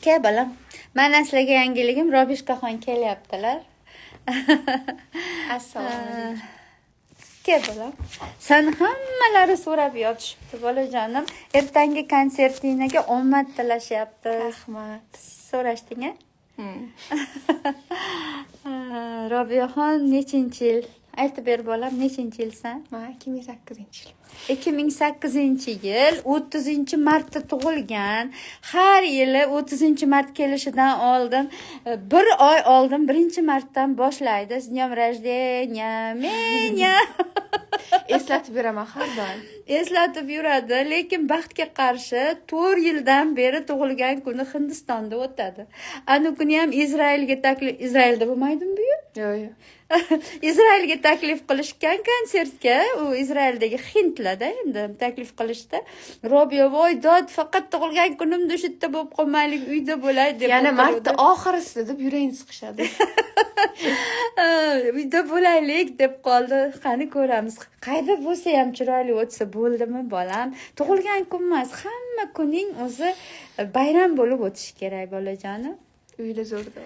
Kel, bolam. Mana sizlarga yangiligim, Robishkaxon kelyaptilar. Assalomu alaykum. Kel, bolam. Sani hammalari so'rab yotishibdi, bolajonim. Ertangi konsertingga omad tilashyapti. Rahmat. So'rashding a? Robiyaxon, nechinchi yil? Aytib ber, bolam, nechinchi yilsan? Man 2008-yil. 2008-yil 30-martda tug'ilgan. Har yili 30-mart kelishidan oldin, bir oy oldin, 1-martdan boshlaydi. "С днем рождения меня!" Eslatib beraman har doim. Eslatib yuradi, lekin baxtga qarshi 4 yildan beri tug'ilgan kuni Hindistonda o'tadi. Anu kuni ham Izraelga taklif, Izraelda bo'lmaydimi bu yil? Yo'q. Izraelga taklif qilishgan konsertga, u Izraeldagi hindlarda endi taklif qilishdi. Robiya: "Voy dod, faqat tug'ilgan kunimda o'sha yerda bo'lib qolmaylik, uyda bo'lay", deb Yana martda o'tiruvdi. oxirisi deb yuragini siqishadi. "Ha, uyda bo'laylik", deb qoldi. Qani, ko'ramiz. Qayerda bo'lsa ham chiroyli o'tsa bo'ldimi, bolam? Tug'ilgan kun emas, hamma kuning o'zi bayram bo'lib o'tishi kerak, bolajonim. Uyda zo'rda.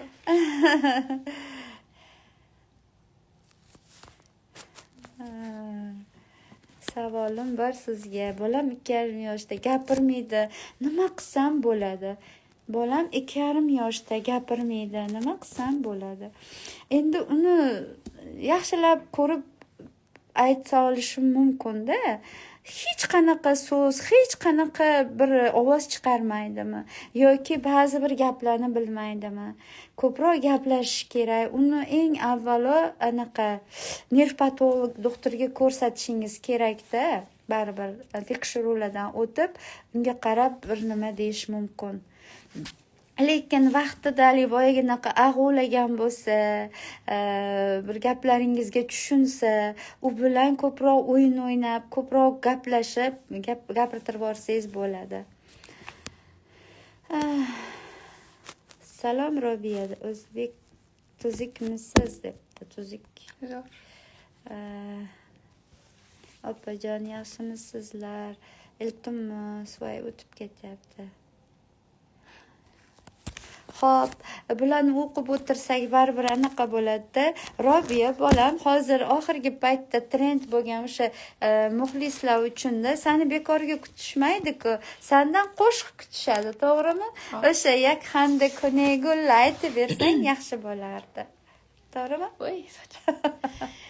Savolim bor sizga. Bolam 2,5 yoshda, gapirmaydi, nima qilsam bo'ladi? Bolam 2,5 yoshda, gapirmaydi, nima qilsam bo'ladi? Endi uni yaxshilab ko'rib ayta olishim mumkinda. Hech qanaqa so'z, hech qanaqa bir ovoz chiqarmaydimi yoki ba'zi bir gaplarni bilmaydimi? Ko'proq gaplashish kerak. Uni eng avvalo anaqa nevropatolog doktorga ko'rsatishingiz kerakda. Baribir tekshiruvlardan o'tib, unga qarab bir nima deyish mumkin. Lekin vaqtida haligi boyaginaqa ag'uvlagan bo'lsa, bir gaplaringizga tushunsa, u bilan ko'proq o'yin o'ynab, ko'proq gaplashib, gapirtirib yuborsangiz bo'ladi. Salom, Robiya, o'zbek tuzukmisiz, debdi. Tuzuk. Zo'r. Opajon, yaxshimisizlar? Iltimos, voy, o'tib ketyapti. Xo'p, bularni o'qib o'tirsak, baribir anaqa bo'ladida. Robiya bolam, hozir oxirgi paytda trend bo'lgan o'sha muxlislar uchunda sani bekorga kutishmaydi-ku. Sandan qo'shiq kutishadi, to'g'rimi? O'sha "Yak xanda kuni gul" aytib bersang, yaxshi bo'lardi. To'g'rimi? Voy,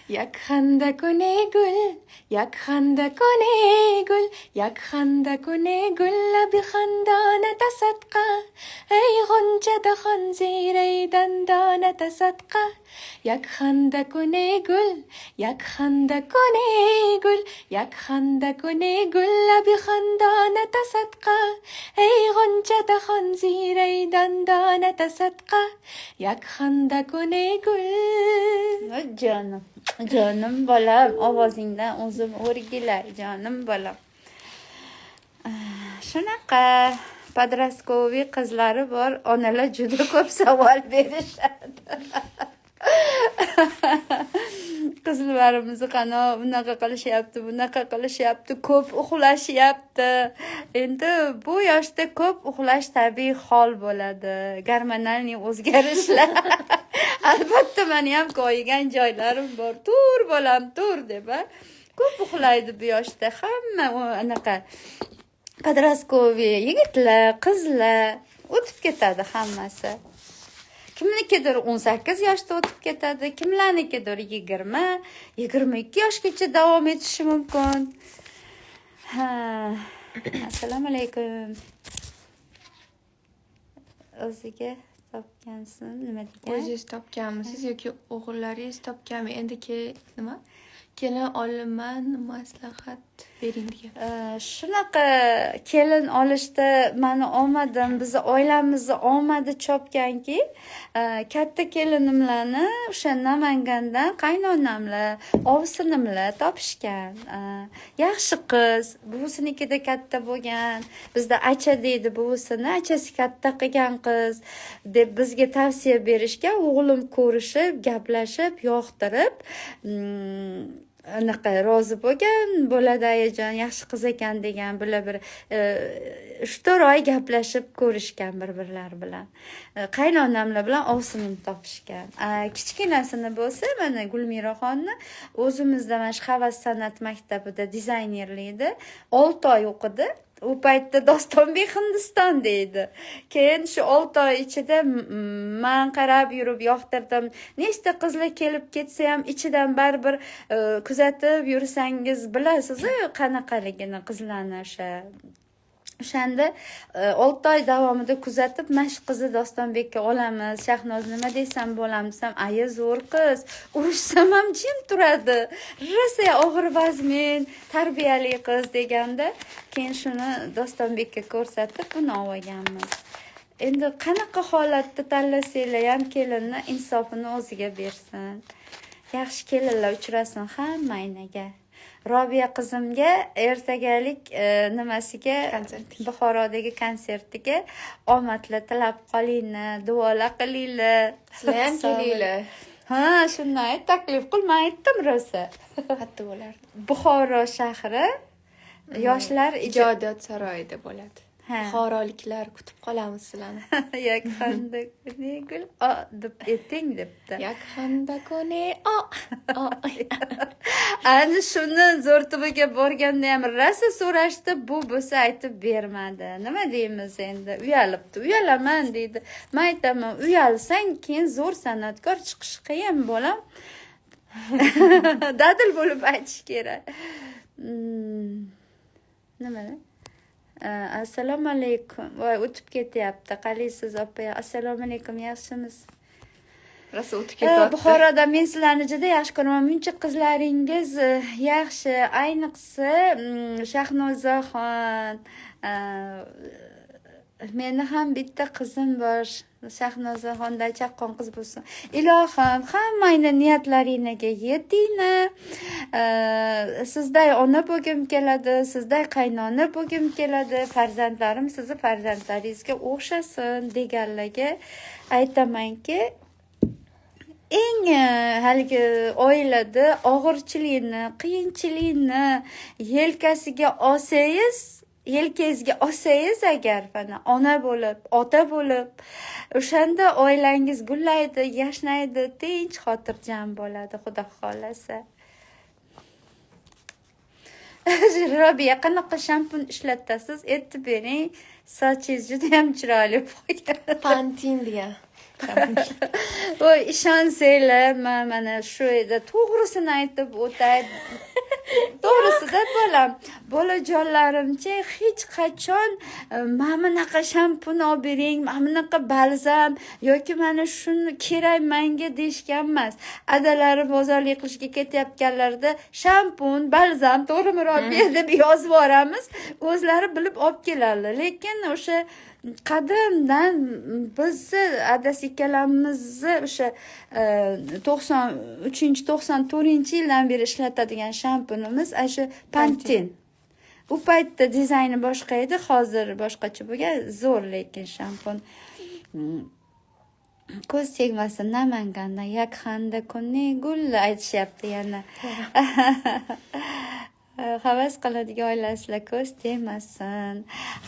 Yak xanda kune gul, yak xanda kune gul, yak xanda kune gul, labi xandona tasadqa. Ey g'uncha daxon ziray dandona tasadqa. Yak xanda kune gul, yak xanda kune gul, yak xanda kune gul, labi xandona tasadqa. Ey g'uncha daxon ziray dandona tasadqa. Yak xanda kune gul. Jonim, jonim bolam, ovozingdan o'zim o'rgilay, jonim bolam. Shunaqa подростковый qizlari bor onalar juda ko'p savol berishadi. Qizlarimizni qani unaqa qilishyapti, bunaqa qilishyapti, ko'p uxlashyapti. Endi bu yoshda ko'p uxlash tabiiy hol bo'ladi, гормональный o'zgarishlar. Albatta, mani ham koyigan joylarim bor, "Tur, bolam, tur", deb. A, ko'p uxlaydi bu yoshda hamma anaqa подростковый yigitlar, qizlar. O'tib ketadi hammasi. Kimnikidir 18 yoshda o'tib ketadi, kimlarnikidir 20, 22 yoshgacha davom etishi mumkin. Ha, assalomu alaykum, o'ziga topgansin, nima degan? O'zingiz topganmisiz yoki o'g'illaringiz topganmi? Endi ke nima, kelin olaman, maslahat bering, degan. Shunaqa kelin olishda mani omadim, bizni oilamizni omadi chopganki, katta kelinimlarni o'sha Namangandan qaynonamlar, ovsinimlar topishgan. Yaxshi qiz, buvisinikida katta bo'lgan, bizda acha deydi buvisini, achasi katta qilgan qiz deb bizga tavsiya berishgan. O'g'lim ko'rishib, gaplashib, yoqtirib, Anaqa rozi bo'lgan bo'ladi, ayajon, yaxshi qiz ekan degan. Bular bir 3-4 oy gaplashib ko'rishgan bir birlari bilan. Qaynonamlar bilan ovsinim topishgan. Kichkinasini bo'lsa, mana Gulmiraxonni o'zimizda mana shu Havas san'at maktabida dizaynerlikda 6 oy o'qidi. U paytda Dostonbek Hindistonda edi. Keyin shu 6 oy ichida man qarab yurib yoqtirdim. Nechta qizlar kelib ketsa ham, ichidan baribir kuzatib yursangiz, bilasiz qanaqaligini qizlarni. O'shanda 6 oy davomida kuzatib, mana shu qizni Dostonbekka olamiz, Shahnoz, nima desam bo'lamiz desam, aya, zo'r qiz, urishsam ham jim turadi, rosa og'ir vazmin, tarbiyali qiz deganda, keyin shuni Dostonbekka ko'rsatib, buni olganmiz. Endi qanaqa holatda tanlasanglar ham, kelinni insofini o'ziga bersin, yaxshi kelinlar uchrasin hammanglarga. Robiya qizimga ertagalik nimasiga, Konsertiga. Buxorodagi konsertiga omadlar tilab qolinglar, duolar qilinglar. Sizlar ham Sog' kelinglar. Ha, shundan ayt, taklif qil, man aytdim rosa. Qayerda bo'lardi? Buxoro shahri yoshlar Ijodiyot saroyida bo'ladi. Ha. Buxoroliklar, kutib qolamiz sizlarni. Yak xanda gul o deb ayting debdi. Yakxanda kone o o. Ana shuni Zo'rtubaga borganda ham rosa so'rashdi, bu bo'lsa aytib bermadi. Nima deymiz endi, uyalibdi, uyalaman deydi. Man aytaman, uyalsang, keyin zo'r san'atkor chiqish qiyin, bolam, dadil bo'lib aytish kerak. Nima? Assalomu alaykum, voy, o'tib ketyapti. Qalaysiz, opa? Assalomu alaykum, yaxshimisiz? Rosa o'tib ketyapti. Buxoroda men sizlarni juda yaxshi ko'raman, muncha qizlaringiz yaxshi, ayniqsa Shahnozaxon. Meni ham bitta qizim bor, Shahnozaxonday chaqqon qiz bo'lsin, ilohim. Hammangni niyatlaringga yetinglar. Sizday ona bo'lgim keladi, sizday qaynona bo'lgim keladi, farzandlarim sizni farzandlaringizga o'xshasin deganlarga aytamanki, eng haligi oilada og'irchilikni, qiyinchilikni yelkasiga olsangiz, yelkangizga olsangiz agar, mana ona bo'lib, ota bo'lib, o'shanda oilangiz gullaydi, yashnaydi, tinch xotirjam bo'ladi, xudo xohlasa. Robiya, qanaqa shampun ishlatasiz, aytib bering, sochingiz judayam chiroyli bo'lgan. Pantin degan. Voy, ishonsanglar, man mana shu yerda to'g'risini aytib o'tay. To'g'risida, bolam, bolajonlarimcha hech qachon mana bunaqa shampun olib bering, mana bunaqa balzam yoki mana shuni kerak manga deyishgan emas. Adalari bozorlik qilishga ketayotganlarida shampun, balzam, to'g'rimi, Robiya, deb yozib yuboramiz, o'zlari bilib olib keladilar. Lekin o'sha qadimdan bizni adasi ikkalamizni o'sha 93, 94-yildan beri ishlatadigan shampunimiz ana shu Pantin. U paytda dizayni boshqa edi, hozir boshqacha bo'lgan, zo'r lekin shampun. Ko'z tegmasin, Namangandan yakxanda kunni gul aytishyapti yana. Havas qiladigan oilasizlar, ko'z tegmasin.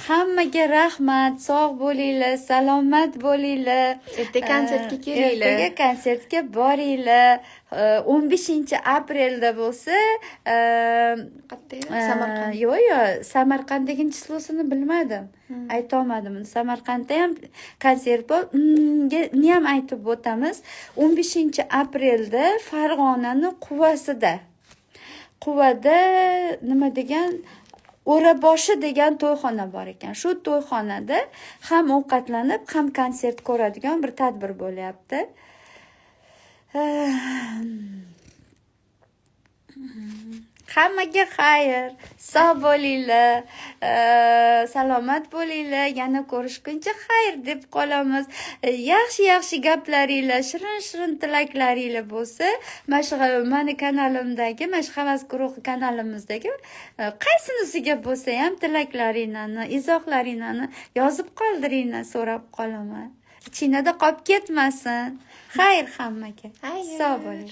Hammaga rahmat, sog' bo'linglar, salomat bo'linglar. Erta konsertga kelinglar. Ertaga konsertga boringlar. 15-aprelda bo'lsa, Qayerda edi? Samarqand. Yo'q, Samarqanddagi число sini bilmadim, aytolmadim. Samarqandda ham konsert bor, unga ham aytib o'tamiz. 15-aprelda Farg'onani Quvasida, Quvada nima degan, O'raboshi degan to'yxona bor ekan. Shu to'yxonada ham ovqatlanib, ham konsert ko'radigan bir tadbir bo'lyapti. Hammaga xayr, sog' bo'linglar, salomat bo'linglar. Yana ko'rishguncha xayr deb qolamiz. Yaxshi yaxshi gaplaringlar, shirin shirin tilaklaringlar bo'lsa, mana shu mani kanalimdagi, mana shu Havas guruhi kanalimizdagi qaysinisiga bo'lsa ham tilaklaringlarni, izohlaringlarni yozib qoldiringlar, so'rab qolaman. Ichinglarda qolib ketmasin. Xayr hammaga. Xayr. Sog' bo'ling.